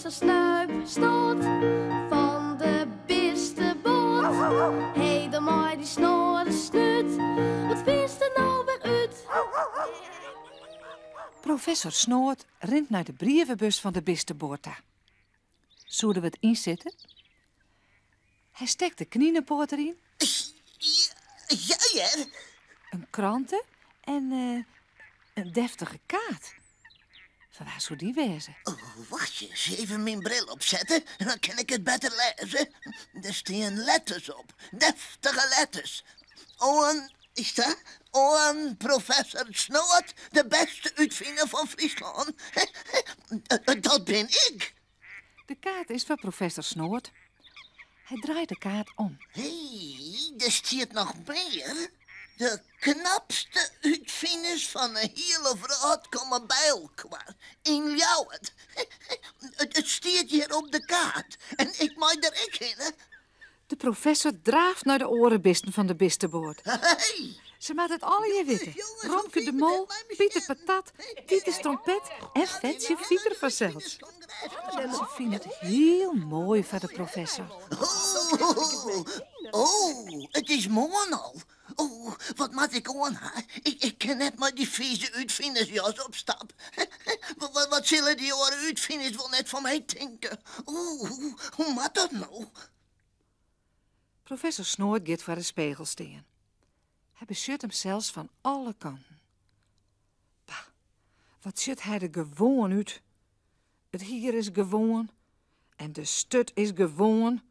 Professor Snuip Snoad fan de bisteboat. Hé, dan mei dy snoade snút, wat fynst der no wer út? Professor Snoad rint nei de brievebus fan de bisteboat ta. Soe der wat yn sitte? Hy stekt de kninepoat deryn. Ja, hear. In krante en in deftige kaart. Fan wa soe dy wêze? Oh, wachtsje ris, even myn bril opsette, dan kin ik it better lêze. Der stean letters op, deftige letters. Oan, is dat? Oan professor Snoad, de bêste útfiner fan Fryslân. Dat bin ik. De kaart is foar professor Snoad. Hy draait de kaart om. Hé, der stiet noch mear. De knapste útfiners fan 'e hiele wrâld komme by elkoar yn Ljouwert. It stiet hjir op de kaart en ik mei der ek hinne. De professor draaft nei de oare bisten fan de bisteboat. Hey! Se moatte it allegear witte. Romke de Mol, Pieter Patat, Titus Trompet en Fetsje Fiter fansels. Se fine it hiel moai foar de professor. Oh, it is moarn al. Oh, wat moat ik oan ha? Ik kin net mei dy fize útfinersjas op stap. Wat sille dy oare útfiners wol net fan my tinke? Oeh, hoe moat dat no? Professor Snoad giet foar de spegel stean. Hy besjocht himsels fan alle kanten. Bah, wat sjocht hy der gewoan út. It hier is gewoan en de sturt is gewoan.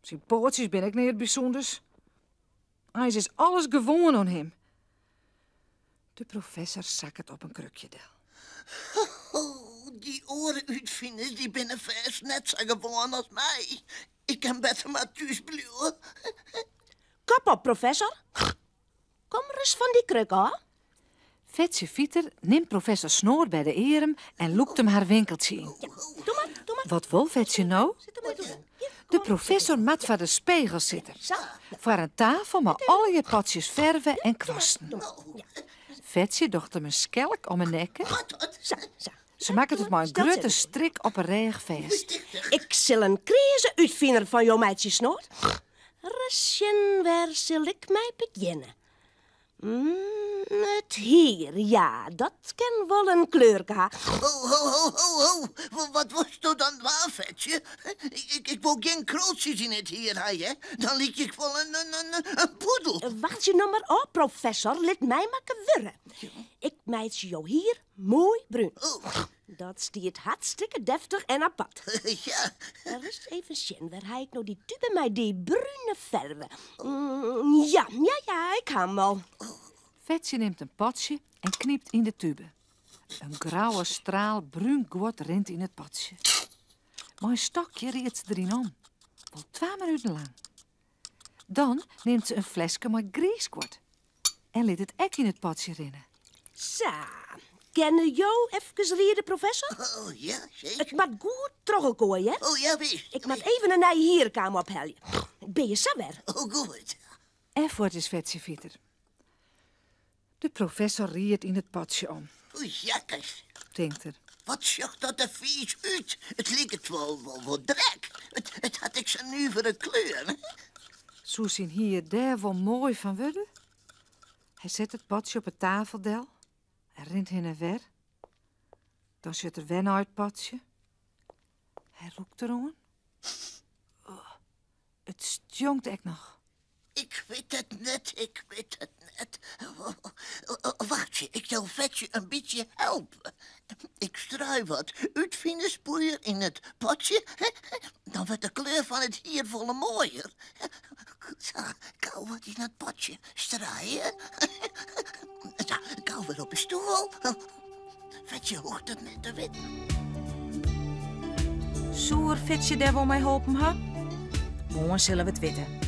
Syn poatsjes binne ek neat bysûnders. Eins is alles gewoan oan him. De professor sakket op in krukje del. Oh, dy oare útfiners dy binne fêst net sa gewoan as my. Ik kin better mar thús bliuwe. Kop op, professor. Kom ris fan dy kruk ôf. Fetsje Fiter nimt professor Snoad by de earm en lûkt him har winkeltsje yn. Doe mar, doe mar. Wat wol Fetsje no? Sit der mar doe. De professor moat foar de spegel sitte. Sa. Foar in tafel mei allegear potsjes ferve en kwasten. Fetsje docht him in skelk om 'e nekke. Sa, sa. Se makket it mei in grutte strik op 'e rêch fêst. Ik sil in kreaze útfiner fan jo meitsje, Snoad. Ris sjen, wêr sil ik mei begjinne? It hier, ja, dat kin wol in kleurke ha. Ho, ho, ho, ho, ho. Wat wolsto dan dwaan, Fetsje? Ik wol gjin kroltsjes yn it hier ha, hear. Dan lykje ik wol in poedel. Wachtsje no mar ôf, professor. Lit my mar gewurde. Ik meitsje jo hier moai brún. Dat stiet hartstikke deftich en apart. Ja. Ris even sjen, wêr ha ik no dy tube mei dy brune ferve? Mm, ja, ja, ja, ik ha 'm al. Fetsje nimt in potsje en knypt yn de tube. In grauwe straal brún guod rint yn it potsje. Mei in stokje riert se deryn om, wol twa minuten lang. Dan nimt se in fleske mei griis guod en lit it ek yn it potsje rinne. Sa, kinne jo efkes riede, professor? Oh, ja, seker. It moat goed troch elkoar, hear. Oh, ja, wis. Ik moat even in nije hierkaam ophelje. Ik bin je sa wer. Oh, goed. En fuort is Fetsje Fiter. De professor riert yn it potsje om. Oei, jakkes. Tinkt er. Wat sjocht dat der fiis út. It liket wol, wol, wol drek. It, it hat ek sa'n nuvere kleur. Soe syn hier dêr wol moai fan wurde? Hy set it potsje op 'e tafel del en rint hinne en wer. Dan sjocht er wer nei it potsje. Hy rûkt deroan. Oh, it stjonkt ek noch. Ik wit it net, ik wit it net. Wachtsje, ik sil Fetsje in bytsje helpe. Ik strui wat útfinerspoeier yn it potsje, dan wurdt de kleur fan it hier folle moaier. Sa, gau wat yn it potsje struie. Sa, gau wer op 'e stoel. Fetsje hoecht it net te witten. Soe er Fetsje dêr wol mei holpen ha? Moarn sille we it witte.